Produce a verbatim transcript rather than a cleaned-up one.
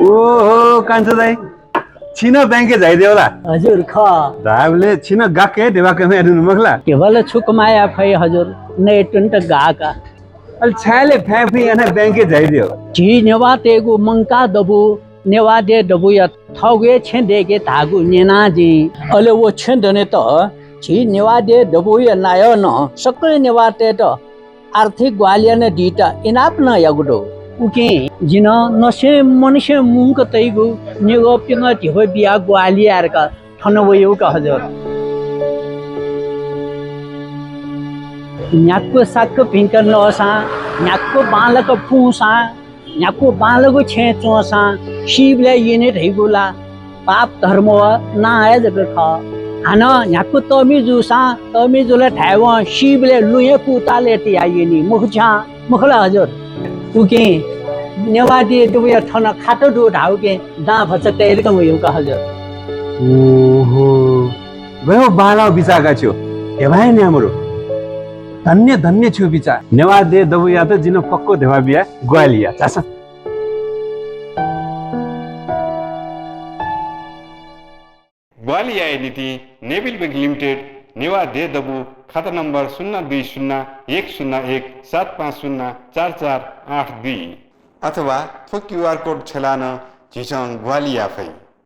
ओहो, कान्छा दाइ, छिं नं बैंकय् झाइदियो ला? हजुर, खः। धाःबलय् छिं नं गाक्क हे ध्यबा कमय् यानाच्वनागु मखु ला? ध्यबा ला छु कमय् याये फइ हजुर, नयेत्वनेत गाः का। अले छाय् ले फ्याँय् फुइँ यानाः बैंकय् झाइदियो? झी नेवाःतय्गु मंकाः दबू, नेवाः देय् दबूया थःगु हे छेँ दय्के धाःगु न्यना जिं। अले व छेँ दनेत झी नेवाः देय् दबूया नायः नं सकल नेवाःतय्त आर्थिक ग्वाहालि यानादीत इनाप नं याःगु दु। उकिं जिं नं नसें मनसें मुंक तइगु निगः प्यंगः ध्यबा बियाः ग्वाहालि याये धकाः थन वयागु का हजुर। न्ह्याक्व साक्क भिंक नःसां, न्ह्याक्व बांलाक पुंसां, न्ह्याक्व बांलाःगु छेँय् च्वंसां सीबलय् यनी धइगु ला पाप धर्म व नां हे जक खः। हानं न्ह्याक्व तःमि जूसां, तःमि जुल धायेवं सीबलय् लुँया कुतालय् तयाः यनी, मखु झ्यां, मखु ला हजुर? उकिं नेवाः देय् दबूया थन खात दु धाःगुकिं दां भचा तये धकाः वयागु का हजुर। ओहो, गय् बांलाःगु बिचाः का छिगु, ध्यबा हे न्याये मदु। धन्य धन्य छिगु बिचाः। नेवाः देय् दबूयात जिं नं फक्व ध्यबा बियाः ग्वाहालि याये, झासँ। ग्वाहालि याये निंतिं नेभिल बैंक लिमिटेड, नेवाः देय् दबू, खाता नम्बर शून्य दुई शून्य एक शून्य एक सात पाँच शून्य चार चार आठ दुई। अथवा थ्व क्यूआर कोड छ्यलाः नं झीसं ग्वाहालि याये फइ।